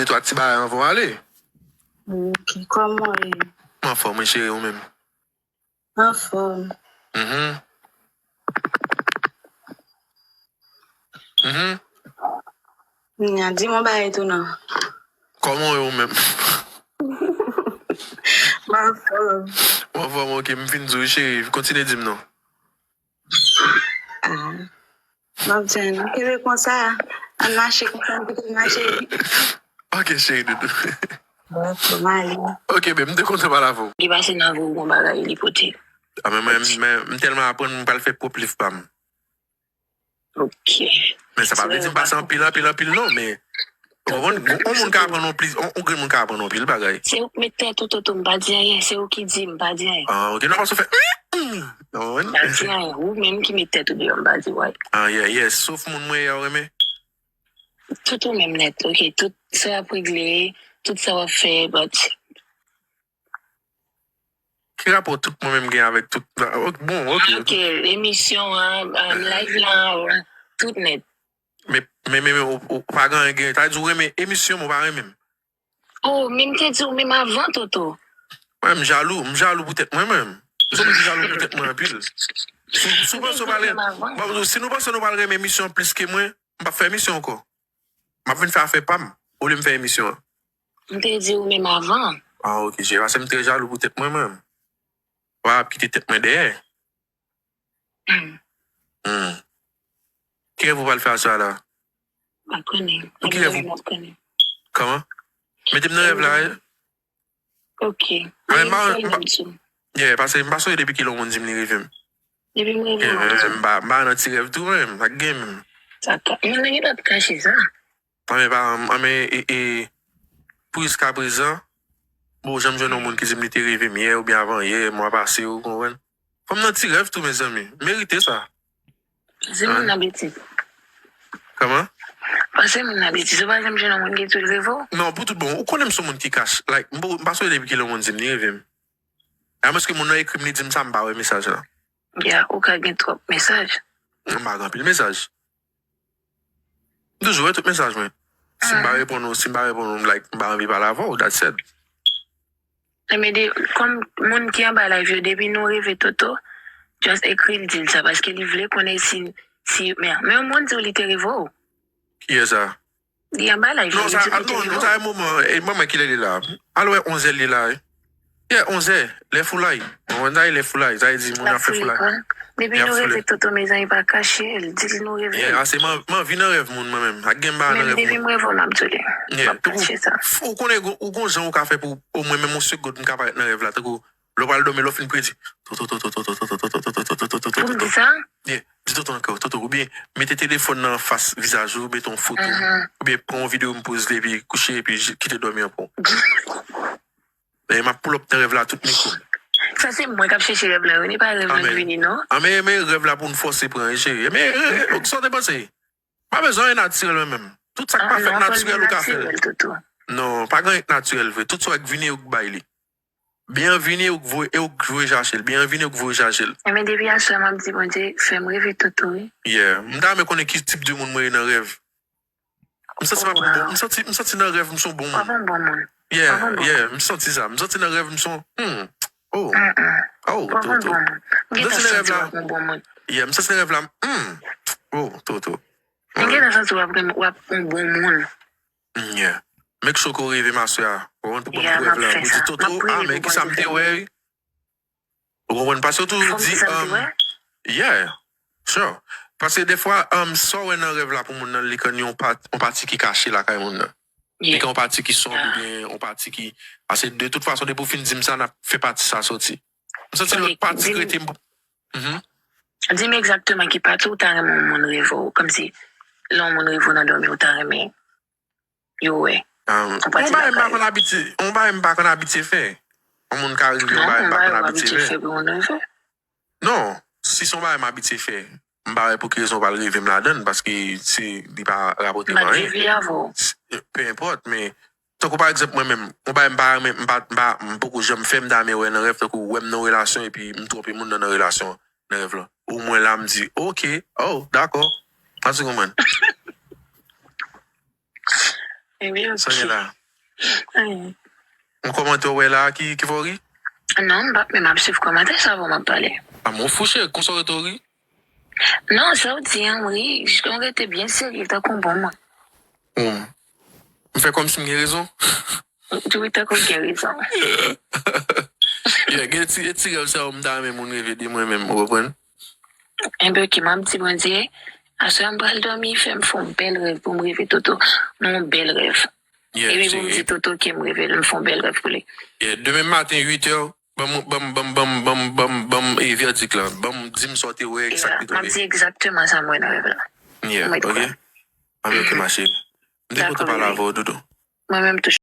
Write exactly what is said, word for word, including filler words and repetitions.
Twa ti bagay anvan w ale. Ok, kòman w ye? Mwen anfòm, wi, cheri, ou menm? Anfòm. Mhm. Mhm. Nya, di m yon bagay tou non. Kòman w ye ou menm? Mwen anfòm. Mwen anfòm, ok, m fin di w, cheri. Kontinye di m non. Ah. M ap di w, kenbe konsa. Ann mache konsa, m kite mache. Ok, cheri doudou. Mwen anfòm, ale. Ok, babe, m te kontan pale avè w. Li pase nan vo yon bagay, li pote. Ah, men mwen, mwen, m tèlman aprann, m pral fè pwòp liv pa m. Ok. Men sa pa vle di m pase anpil, anpil, anpil non, men ou konprann, yon moun ka aprann anpil, yon, yon grenn moun ka aprann anpil bagay. Se ou k met tèt ou, Toto, m pa di anyen. Se ou ki di, m pa di anyen. Ah, ok, non, paske w fè, mm, mm. Ou konprann? M pa di anyen. Ou menm ki met tèt ou deyò, m pa di w anyen. Ah, yeah, yeah. Sof moun mwen ye a, ou renmen? Tout ou menm nèt, ok. Tout sa w ap regle, tout sa w ap fè, but Ki rapò tout mwen menm gen avèk tout? Ok, bon, ok, Ok, emisyon an, um, live la, tout nèt. Men, men, men, men, ou, ou pa gen anyen gen. Sa vle di ou renmen emisyon, men ou pa renmen m. Oh, men m te di w menm avan, Toto. Mwen, m jalou, m jalou poutèt mwen menm. M se yon moun ki jalou poutèt mwen anpil. Si, si w panse w pral, bon, si nou panse nou pral renmen emisyon plis ke mwen, m p ap fè emisyon ankò. M ap vin fè afè pa m, olye m fè emisyon an. M te di w menm avan. Ah, ok, cheri, paske m trè jalou poutèt mwen menm. W ap kite tèt mwen dèyè. Hmm. Hmm. Ki rèv ou pral fè aswè a la? M pa konnen. Ou ki rèv ou? M ap konnen. Kòman? Mete m nan rèv la, wi. Ok. Ah, men m pa, Fè m pa, lòm sou. Yeah, paske m pa sonje depi kilè yon moun di m li reve m. Depi m reve Yeah, m ap di. M pa, m pa nan ti rèv tou menm, sa k gen menm. Sa ka. Moun nan gen dòt kache sa. Anmen pa, anmen, e, e, pou jiska prezan, bon, janm jwenn yon moun ki di m li te reve m yè oubyen avan yè, mwa pase, ou konprann? Fò m nan ti rèv tou, mezanmi. M merite sa. Pase moun nan betiz. Kòman? Pase moun nan betiz. Ou pa janm jwenn yon moun ki di l reve w? Non, pou tout bon, ou konnen m se yon moun ki kache. Like, m pa, m pa sonje depi kilè yon moun di m li reve m. Amwenske moun nan ekri m, li di m sa, m pa wè mesaj la. Ya, ou ka gen twòp mesaj. M pa gen anpil mesaj. M toujou wè tout mesaj mwen. Si m pa reponn ou, si m pa reponn ou, like, m pa anvi pale avè w, that's it. Enben, de, kòm moun ki anba live yo, depi nou reve Toto, just ekri l, di l sa, paske li vle konnen si, si, men, men yon moun di w li te reve w. Kiyès sa? Li anba live yo, Non, li sa, di w li te non, reve non, w. Sa e moman, e, manman, kilè li la? Al wè onzè li la, wi. Yeah, onzè, lè foulay. Mwen, sa e lè foulay, sa e di moun ap fè foulay. Depi nou reve Toto, mezanmi, pa kache l, di l nou reve. Yeah, ase m, m anvi nan rèv moun mwen menm. Ak gen m pa nan rèv moun. Depi m reve w, m ap di w li. M ap kache sa. Ou konnen, ou gon jan ou ka fè pou omwen menm yon segond m ka parèt nan rèv la, tankou lè w pral dòmi, lè w fin predi. Toto, toto, toto, toto, toto, toto, toto, toto, toto, toto. Pou m di sa? Yeah, di toto ankò, toto, oubyen mete telefòn nan anfas vizaj ou, mete yon foto, oubyen pran yon videyo m poze li epi kouche epi kite dòmi an pran. E m ap pull up nan rèv la tout mikwo m. Sa se mwen k ap chèche rèv la, wi, pa rèv la k vini, non? Anmen, men rèv la pou n fòse pran, wi, cheri. Men, e, e, sa w te panse? Pa bezwen anyen natirèl mwen menm. Tout sa k pa fèt natirèl, ou ka fè l. Non, pa gen anyen k natirèl vre. Tout sa w wè k vini, ou k bay li. Byen vini, ou k voye, e ou k voye chache l. Byen vini, ou k voye chache l. Enben, depi aswè, m ap di Bondye, fè m reve Toto, wi. Yeah. M ta renmen konnen ki tip de moun mwen ye nan rèv. M santi m ap bon, m santi, m santi nan rèv m se yon bon moun. W ap yon bon moun. Yeah, yeah, m santi sa. M santi nan rèv m se yon, hmm. Oh. Oh, Toto. M santi nan rèv la. Yeah, m santi nan rèv la. Hmm. Oh, Toto. M gentan santi w ap, w ap yon bon moun. Mm, yeah. Make sure ke w reve m aswè a. Ou konprann, pou ban m rèv la. Pou di Toto, ah, men kisa m te wè, wi. Ou konprann? Paske w toujou di, um, yeah, sure. Paske defwa, um, sa w wè nan rèv la pou moun nan, li konn yon pa-, yon pati ki kache lakay moun nan. Li konn yon pati ki sonb oubyen yon pati ki, paske de tout fason, depi w fin di m sa, n ap fè pati sa soti. M santi lòt pati k rete m. Mhm. Di m egzakteman ki pati ou ta renmen yon moun reve w, kòmsi lè yon moun reve w nan dòmi, ou ta renmen yo wè. Um, yon bagay m pa konn abitye, yon bagay m pa konn abitye fè. Yon moun ka rive yon bagay m pa konn abitye fè. Non, si se yon bagay m abitye fè, m pa wè pou ki rezon w pral rive m ladan l, paske se, li pa rapòte m anyen. Pe enpòt, men, tankou pa egzanp, mwen menm, yon bagay m pa renmen, m pa, m pa, m poko janm fè, m ta renmen wè nan rèv, tankou wè m nan relasyon epi m twonpe moun nan, nan relasyon an, nan rèv lan. Ou mwen la, m di, ok, oh, dakò. Sa ti konprann. Ebyen, Sa gen la. Anyen. Yon kòmantè w wè la ki, ki fè w ri? Non, m p ap menm ap swiv kòmantè sa avan m ap pale. A mon fou cheri, konsa w rete w ri? Non, sa w di an, m ri. Jis ke m rete byen serye, tankou bon moun. Hmm. M fè kòmsi m gen rezon. Tou tankou m gen rezon. Yeah, gen ti, ti rèv sa yo m ta renmen moun reve de mwen menm, ou konprann? Enben, oke, m ap di Bondye, aswè m pral dòmi, fè m fè yon bèl rèv pou m reve Toto. Yon bèl rèv. Yeah, Epi pou m di Toto ke m reve l, m fè yon bèl rèv pou li. Yeah, demen maten, uit è, ban m, ban m, ban m, ban m, ban m, ban m, ban m, e, vèdik la. Ban m, di m sa w te wè, e sa k te M ap tonbe. Di egzakteman sa m wè nan rèv la. Yeah, Mwen ok. Anben, ok, ma chérie. M te kontan pale avè w, doudou. Mwen menm tou.